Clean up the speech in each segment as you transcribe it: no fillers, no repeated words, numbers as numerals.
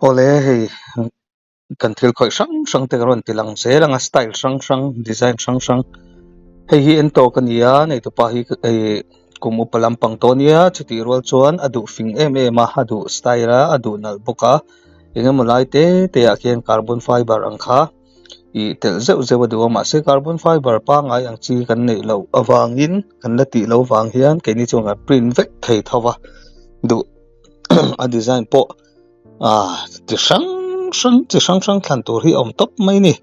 Awle hei kan thil khawih hrang hrang te ka rawn ti lang zel ang a style hrang hrang design hrang hrang hei hi en tawk a ni a neitupa hi ih kum upa lampang tawh a nia chutih rual chuan a duh fing em em a a duh style a a duh nalh bawk a engemaw lai te te ah khian carbon fiber ang kha ih telh zeuh zeuh a duh a mahse carbon fiber pangngai ang chi kan neih loh avangin kan la tih loh vang hian keini chuan kan print vek thei tho va duh a design pawh ah ti hrang hrang chi hrang hrang thlan tur hi a awm tawp mai a ni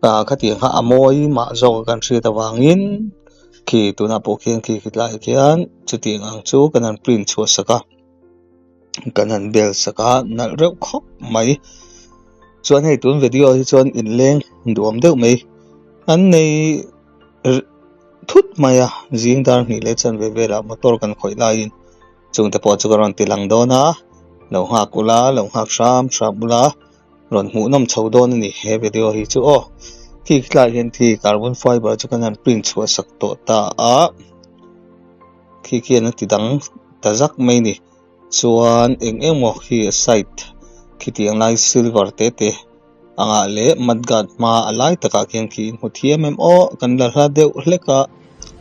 ah khatiang kha a mawi mah zawk a kan hriat avangin khi tunah pawh khian khi khilaiah khian chutiang ang chu kan han print chhuah sak a. Kan han bel sak a nalh reuh khawp mai chuan hei tun video hi chuan inleng duam deuh mai an nei thut mai a zing dar hnih leh chanve velah motor kan khawih laiin chungte pawh chu ka rawn ti lang dawn a lo nghak ula lo nghak hram hram ula rawn hmuh nawm chho dawn a ni he video hi chu aw khi tlaiah hian khi carbon fiber chu kan han print chhuah sak tawh ta a. Khi khian a ti dang ta zak mai a ni chuan eng emaw khi a side khitiang lai silver te te angah leh mud guard hma a lai takah khian khi in hmu thiam em aw kan la hla deuh hlek a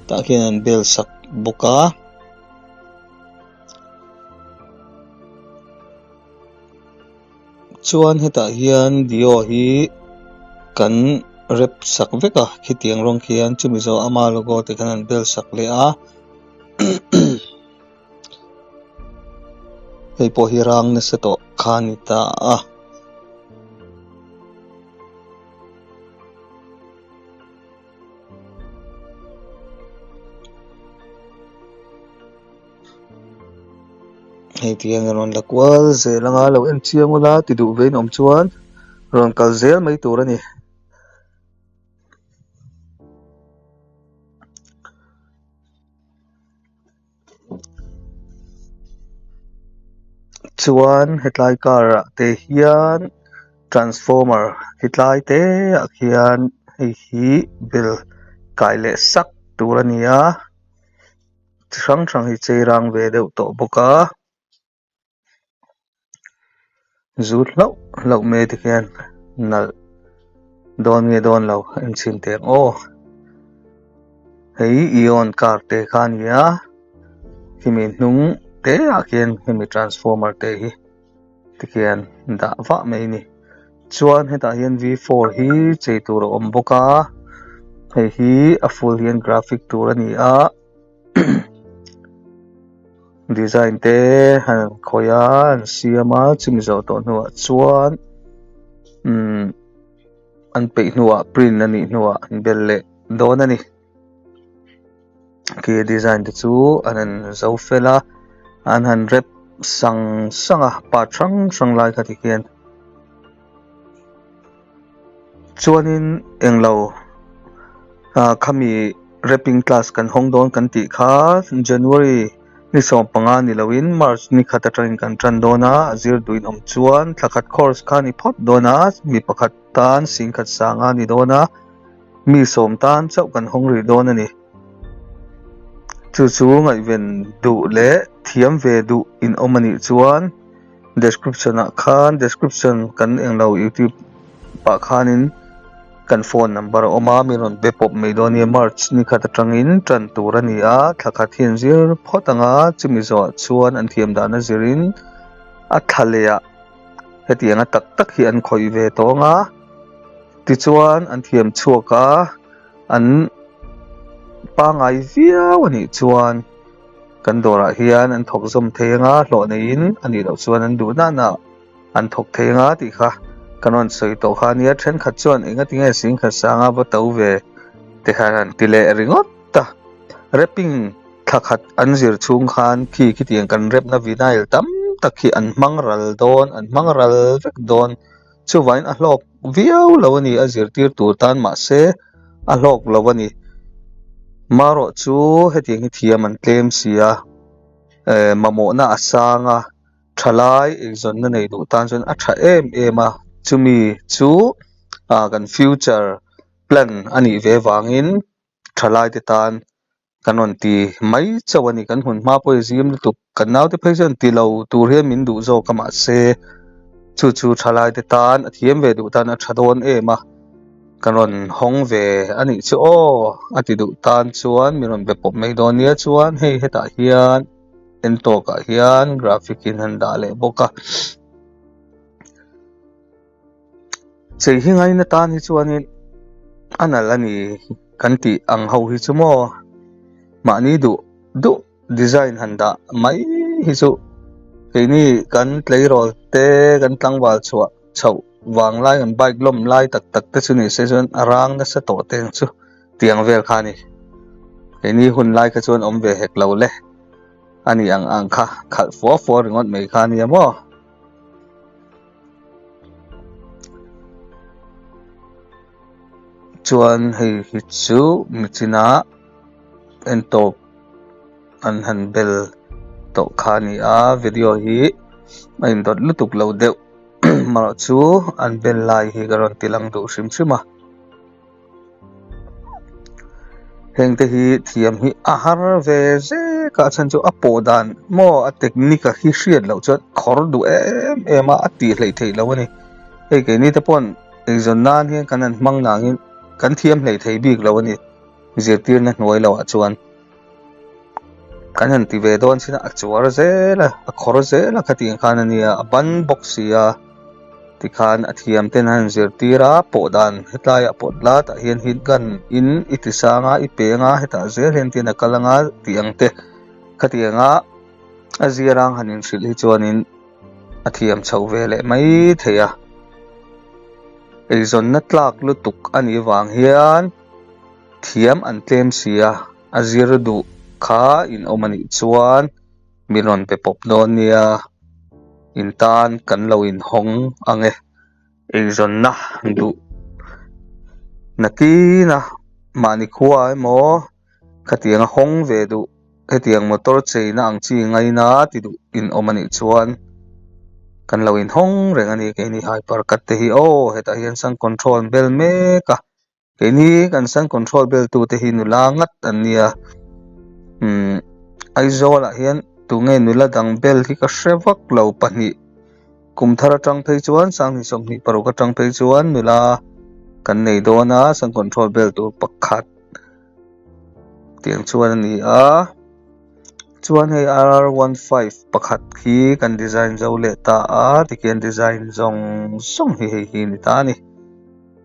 tah khian an bel sak bawk a. Chuan hetah hian dio hi kan rep sak vek a khitiang rawng khian chumi zawh ama logo te khan an bel sak leh a hei pawh hi rang nasa tawh kha a ni ta a. Hei tiang a rawn la kual zel anga lo en chiang ula ti duh ve in awm chuan rawn kal zel mai tur a ni. Chuan hetlai car ah te hian transformer hetlai te ah khian hei hi bel kai leh sak tur a ni a. Chi hrang hrang hi chei rang ve deuh tawh bawk a zut hlauh hlauh mai te khian nalh dawn nge dawn lo en chhin teh ang aw hei eon car te kha a ni a khimi hnung te ah khian hemi transformer te hi. Tikhian dah vah mai a ni. Chuan hetah hian V four hi chei tur a awm bawk a, hei hi a full hian graphic tur a ni a, design te han khawih a an siam a chumi zawh tawh hnuah chuan umm an peih hnuah print a nih hnuah an bel leh dawn a ni. Khi design te chu an han zo fel a an han rep sang sang a part hrang hrang lai kha tikhian chuanin englo ah khami wrapping class kan hawng dawn kan tih kha January ni 15 ni loin March ni khat atangin kan tan dawn a a zir duhin awm chuan thla khat course kha a ni phawt dawn a mi pakhat tan singkhat sanga a ni dawn a. Mi sawm tan chauh kan hawng rih dawn a ni. Chu chu ngaihven duh leh thiam ve duh in awm a nih chuan description ah khan description kan englo youtube pah khanin kan phone number a awm a mi rawn be pawp mai dawn nia march ni khat atangin tan tur a ni a thla khat hi an zir phawt ang a chumi zawhah chuan an thiam dan a zirin a thla leh ah hetiang a tak tak hi an khawih ve tawh ang a. Tichuan an thiam chhuak a, an pangngai viau a nih chuan kan dawrah hian an thawk zawm thei anga hlawh neiin a nih loh chuan an duh nana an thawk thei anga tih kha kan rawn sawi tawh kha a nia. Thenkhat chuan engatinge singkhat sanga va to ve te khan an ti leh ringawt a, wrapping thla khat an zir chhung khan khi khitiang kan repna vinyl tam tak hi an hmang ral dawn an hmang ral vek dawn. Chuvangin a hlawk viau lo a ni, a zirtir tur tan mahse a hlawk lo a ni. Marawh chu hetiang hi thiam an tlem si a, eh mamawhna a sang a, thalai eizawnna nei duh tan chuan a tha em em a, chumi chu ah kan future plan a nih ve vangin thalaite tan Kan rawn ti mai chauh a ni, kan hun hma pawh i zim lutuk, kan naute phei chuan ti lo tur hian min duh zawk a mahse Chu chu thalaite tan a thiam ve duh tan a tha dawn em a, kan rawn hawng ve a nih chu aw a ti duh tan chuan min rawn be pawp mai dawn nia chuan hei hetah hian en tawkah hian graphic in han dah leh bawk a. Chei hi ngaina tan hi chuanin a nalh a ni kan tih ang ho hi chu maw mahni duh duh design han dah mai hi chu keini kan tleirawl te kan tlangval chhuah chhoh vang lai kan bike lawm lai tak tak te chu ni se chuan a rang nasa tawh te ang chu tiang vel kha a ni keini hun lai kha chuan awm ve hek lo le a ni ang ang kha khalh fua fua ringawt mai kha a nia maw. Chuan hei hi chu michina en tawp an han bel tawh kha a ni a video hi a indawt lutuk lo deuh erawh chu an bel lai hi ka rawn ti lang duh hrim hrim a. Heng te hi thiam hi a har ve zek a a chhan chu a pawh dan maw a technique a hi hriat loh chuan khawr duh em em a a tih hleih theih loh a ni hei keini te pawn eizawn nan hian kan han hmang nangin kan thiam hleih thei bik lo a ni zirtirna hnuai loh ah chuan. Kan han ti ve dawn chin a a chuar zel a a khawr zel a khatiang khan a nia a ban bawk si a tikhan a thiam ten a han zirtir a pawh dan hetlaiah pawt la tah hian heat gun in i ti sang a i peng a hetah zel hian tin a kal anga tih ang te khatiang a a zirang han inhrilh hi chuanin a thiam chho ve leh mai thei a eizawnna tlak lutuk a nih vang hian thiam an tlem si a. A zir duh kha in awm a nih chuan min rawn pe pawp dawn nia, in tan kan lo inhawng ang e. Eizawnna duh nakina mahni khua emaw khatianga hawng ve duh hetiang motor cheina ang chi ngaina ti duh in awm a nih chuan kan lo inhawng reng a ni keini hyper cut te hi aw hetah hian sun control an bel mek a. Keini kan sun control bel tu te hi nula ngat an nia umm Aizawl ah hian tunge nula dang bel hi ka hre vak lo pahnih kum thar atang phei chuan sanghnih 26 atang phei chuan nula kan nei dawn a sun control bel tur pakhat tiang chuan a ni a chuan hei R15 pakhat khi kan design zo leh ta a tikhian design zawng zawng hi hei hi a ni ta a ni.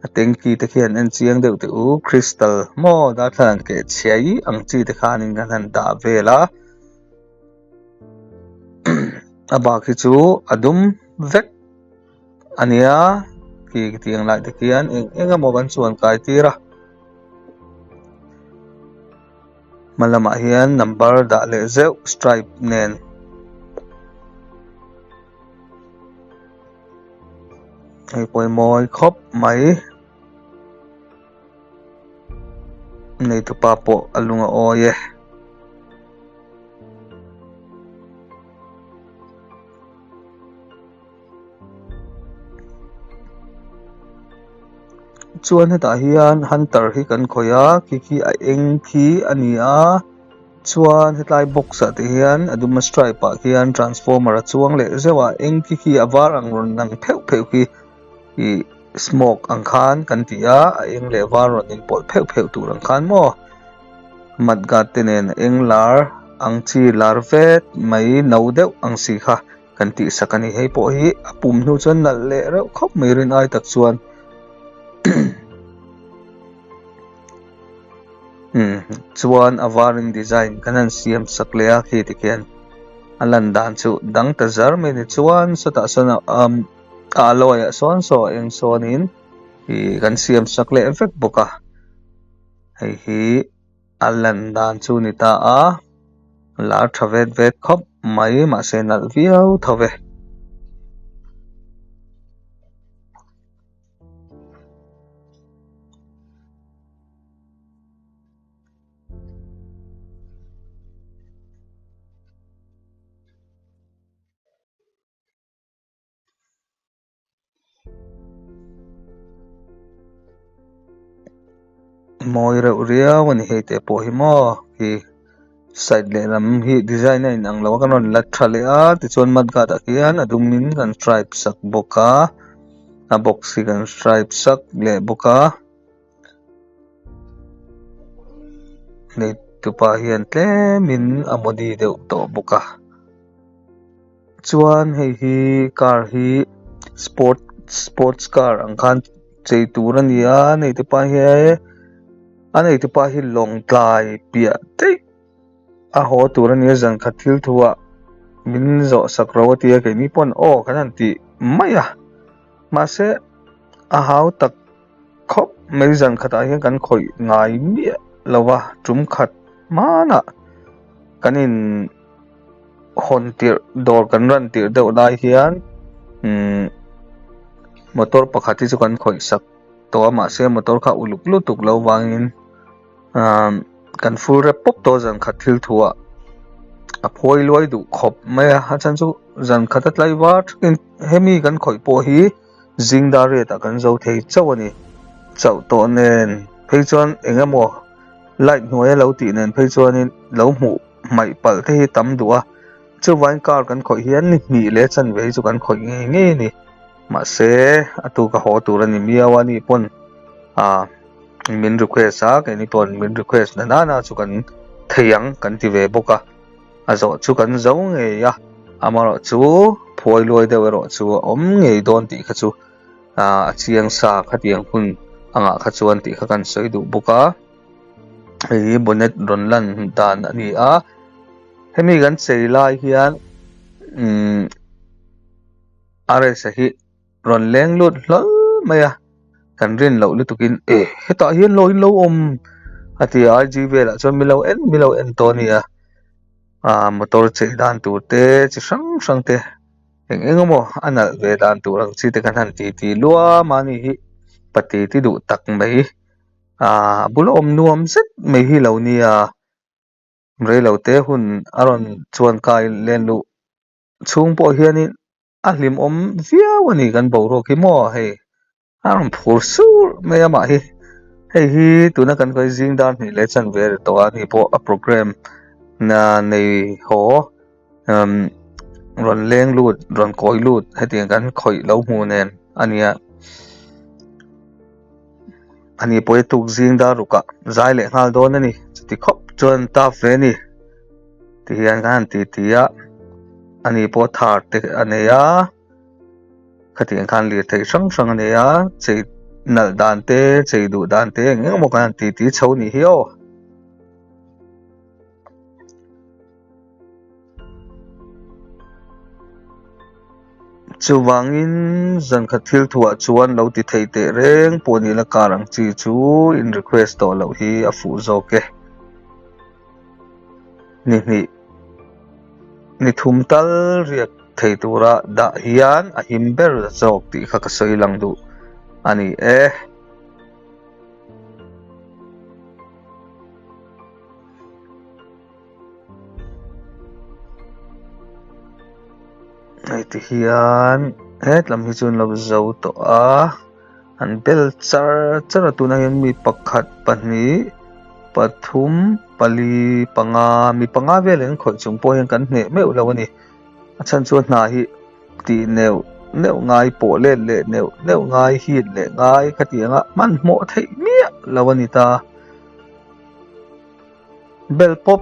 A tanky te khian en chiang deuh teh u crystal maw darthlalang keh chhiai ang chi te khanin kan han dah vel a a bak hi chu a dum vek a nia khi tiang lai te khian eng eng emaw kan chuan kai tir a hma lamah hian number dah leh zeuh stripe nen. Hei pawimawh khawp mai neitupa pawh a lung a awi e. Chuan hetah hian hunter hi kan khawih a khi khi a eng khi a ni a. Chuan hetlai box ah te hian a duma stripe ah khian transformer a chuang leh zeuh a eng khi khi a var ang rawn lang pheuh pheuh khi ih smoke ang khan kan ti a a eng leh var rawn inpawlh pheuh pheuh tur ang khan maw mud guard te nen a eng lar ang chi lar vet mai no deuh ang si kha kan tih sak a ni hei pawh hi a pum hnu chuan nalh leh reuh khawp mai rin ai tak chuan. Umm chuan a varin design kan han siam sak leh a khi tikhian a lan dan chu dang ta zar mai a ni chuan sawtah sawn umm a alloy ah sawn saw a eng sawnin ih kan siam sak leh vek bawk a hei hi a lan dan chu a ni ta a lar tha vet vet khawp mai mahse nalh viau tho ve. Mawi reuh riau a ni hei te pawh hi maw khi. Side lehlam hi design a inang lo a kan rawn la tha leh a tichuan mud guard ah khian a dum in kan stripe sak bawk a a box hi kan stripe sak leh bawk a neitupa hian tlem in a mawni deuh tawh bawk a chuan hei hi car hi sport sports car ang khan chei tur a ni a neitupa hi. A neitupa hi lawngtlai piah daih a haw tur a nia zan khat thil thu ah min zawh sak ro a ti a keini pawn aw kan han ti mai a mahse a hau tak khawp mai zan khatah hian kan khawih ngai miah lo va tum khat hmanah kan in hawn tirh dawr kan ran tirh deuh lai hian umm motor pakhat hi chu kan khawih sak. tawh a mahse motor kha uluk lutuk lo vangin ahh kan full rep pawp tawh a zan khat thil thu ah a phawi luai duh khawp mai a a chhan chu zan khat a tlai var thakin hemi kan khawih pawh hi zing dar riat ah kan zo thei chauh a ni chauh tawh nen phei chuan eng emaw light hnuai a lo tih nen phei chuanin lo hmuh hmaih palh te hi tam duh a chuvangin car kan khawih hian ni hnih leh chanve hi chu kan khawih ngei ngei a ni. Mahse a tu ka haw tur a ni miau a ni pawn ah min request a keini pawn min request na nana chu kan thei ang kan ti ve bawk a a zawh chu kan zo ngei a amaherawh chu phuai luai deuh erawh chu a awm ngei dawn tih kha chu ah a chiang sa khatiang hun angah kha chuan tih kha kan sawi duh bawk a hei hi bonnet rawn lan dan a ni a hemi kan chei lai hian umm. Aresa hi rawn leng lut hlawl mai a, kan rin loh lutukin e hetah hian lo in lo awm a ti a, IG velah chuan mi lo en mi lo en tawh a ni a, ah motor chei dan tur te chi hrang hrang te eng eng emaw a nalh ve dan tur ang chi te kan han ti ti luam a ni hi pati ti duh tak mai ah a bula awm nuam zet mai hi lo nia reilote hun a rawn chuan kai len luh. Chhung pawh hianin a hlimawm viau a ni kan boruak hi maw hei a rawn phur sur mai a mah hi hei hi tuna kan kawi zing dar hnih leh chanve a ri tawh a ni pawh a programme na nei haw umm rawn leng lut rawn kawi lut hetiang kan khawih lo hmuh nen a nia ani pawh hi tuk zing dar rukah zai leh nghal dawn a ni chuti khawp chuan tough ve a ni. Ti hian kan han ti ti a ani pawh thar te a nei a khatiang khan lirthei hrang hrang a nei a chei nalh dan te chei duh dan te eng eng emaw kan han ti ti chho a nih hi aw. Chuvangin zankhat thil thuah chuan lo ti thei teh reng pawh ni la kar ang chi chu in request tawh loh hi a fuh zawk e. Ni hnih ni thum tal riak thei tura dah hian a him ber zawk tih kha ka sawi lang duh a ni e. Hei ti hian hetlam hi chu an lo zo tawh a an bel char char a tunah hian mi pakhat pahnih pathum pali panga mi panga vel an khawih chung pawh hian kan hneh meuh lo a ni a chhan chu a hna hi tih neuh neuh ngai pawh let leh neuh neuh ngai hit leh ngai khatiang a hmanhmawh theih miah lo a ni ta. Bel pawp,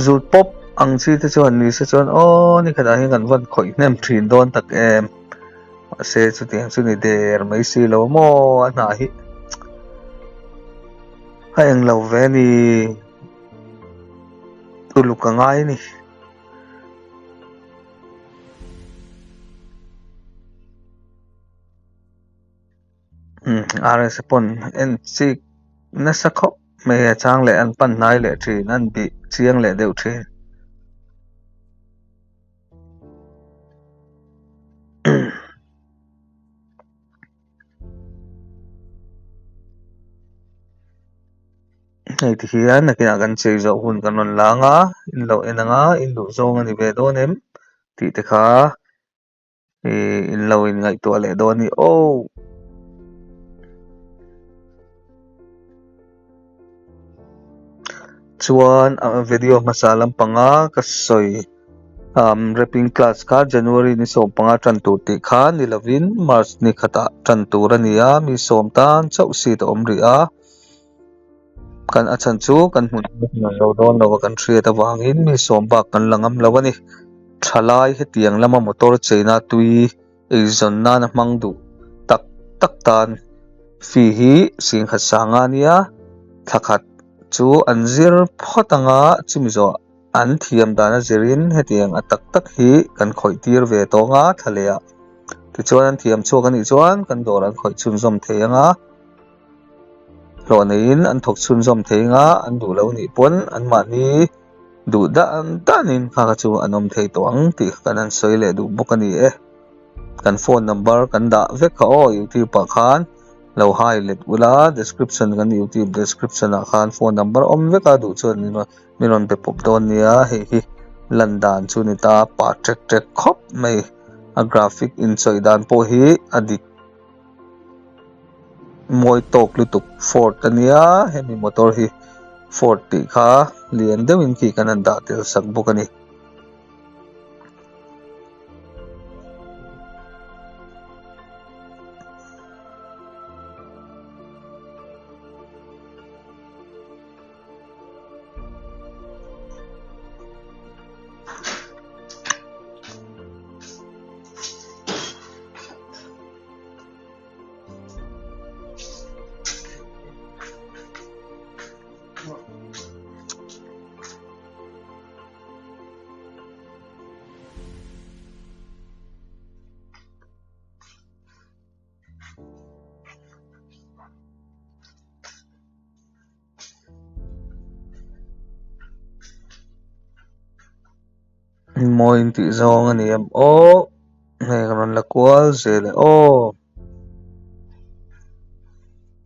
zut pawp ang chi te chuan ni se chuan aw ni khatah hian kan van khawih hnem thin dawn tak em. Mahse chutiang chu ni der mai si lo maw a hnah hi a eng lo ve a ni. Uluk a ngai a ni. RS pawn en chik nasa khawp mai a chang leh an pan hnai leh thin an bih chiang leh deuh thin. Hei ti hian nakinah kan chei zawh hun kan rawn lang a in lo en ang a in duh zawng a ni ve dawn em tih te kha. Ih in lo in ngaihtuah leh dawn a ni aw. Chuan video hmasa lampanga ka sawi wrapping class kha January ni 15 tan tur tih kha ni lovin March ni khatah tan tur a ni a, mi sawm tan chauh seat a awm rih a. Kan a chhan chu kan hmun hmun lo dawn lo a kan hriat avangin mi sawm bak kan la ngam lo a ni. Thalai hetiang lama motor cheina tui eizawn nana hmang duh tak tak tan fee hi singkhat sanga nia thla khat chu an zir phawt anga chumi zawh an thiam dana zirin hetiang a tak tak hi kan khawih tir ve tawng a thla leh ah tichuan an thiam chhuak anih chuan kan dawr an khawih chhunzawm thei anga hlawh neiin an thawk chhunzawm thei anga an duh lo nih pawn anmahni duh dan danin kha kha chu an awm thei tawh ang tih kha kan han sawi leh duh bawk a ni e. Kan phone number kan dah vek kha aw youtube ah khan lo hai let ula description kan youtube description ah khan phone number a awm vek a duh chuan min rawn be pawp dawn nia hei hi lan dan chu ni ta pa ṭek ṭek khawp mai a graphic inchawih dan pawh hi a dik. Mawi tawk lutuk Ford a nia hemi motor hi Ford tih kha lian deuhin khi kan han dah tel sak bawk a ni. Mawi in tih zawng a ni em aw hei ka rawn la kual zel e aw.